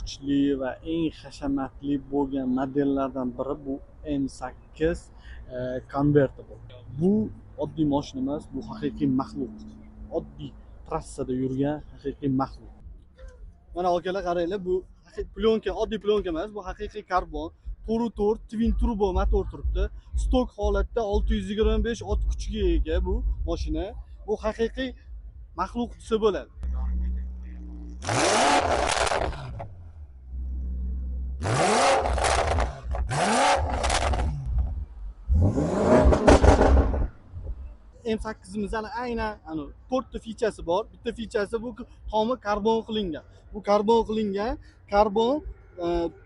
Kuchli va eng hashamatli bo'lgan modellardan biri bu M8 convertible. Bu oddiy mashina emas, bu haqiqiy maxluq. Oddiy trassada yurgan haqiqiy maxluq. Mana akalar qaranglar, bu plyonka, oddiy plyonka emas, bu haqiqiy karbon. 4.4 twin turbo motor turibdi. Stok holatda 625 ot kuchiga ega bu mashina. Bu haqiqiy maxluq desa bo'ladi. M8'imizda aynan ana 4 ta fichasi bor. Bitta fichasi bu tomi karbon qilingan. Bu karbon qilingan, karbon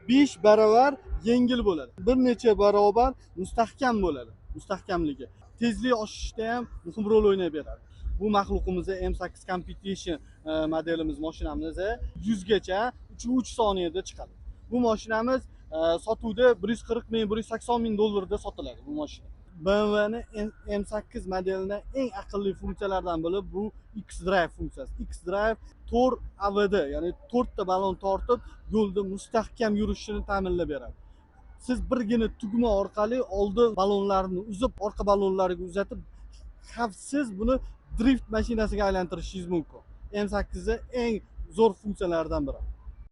5 barobar yengil bo'ladi. Bir necha barobar mustahkam bo'ladi. Mustahkamligi. Tezlik oshishda ham muhim rol o'ynay beradi. Bu maxluqimiz M8 Competition modelimiz mashinamiz 100 gacha 3.3 soniyada chiqadi. Bu mashinamiz sotuvda 140 ming, 180 ming dollarda sotiladi bu mashina. BMW'ni M8 modelida eng aqlli funksiyalardan biri bu X-Drive funksiyasi. X-Drive 4 AVD, ya'ni 4 ta balon tortib yo'lda mustahkam yurishini ta'minlab beradi. Siz birgina tugma orqali oldi balonlarni uzib, orqa balonlarga uzatib, xavfsiz buni drift mashinasiga aylantirishingiz mumkin. M8 ning eng zo'r funksiyalaridan biri.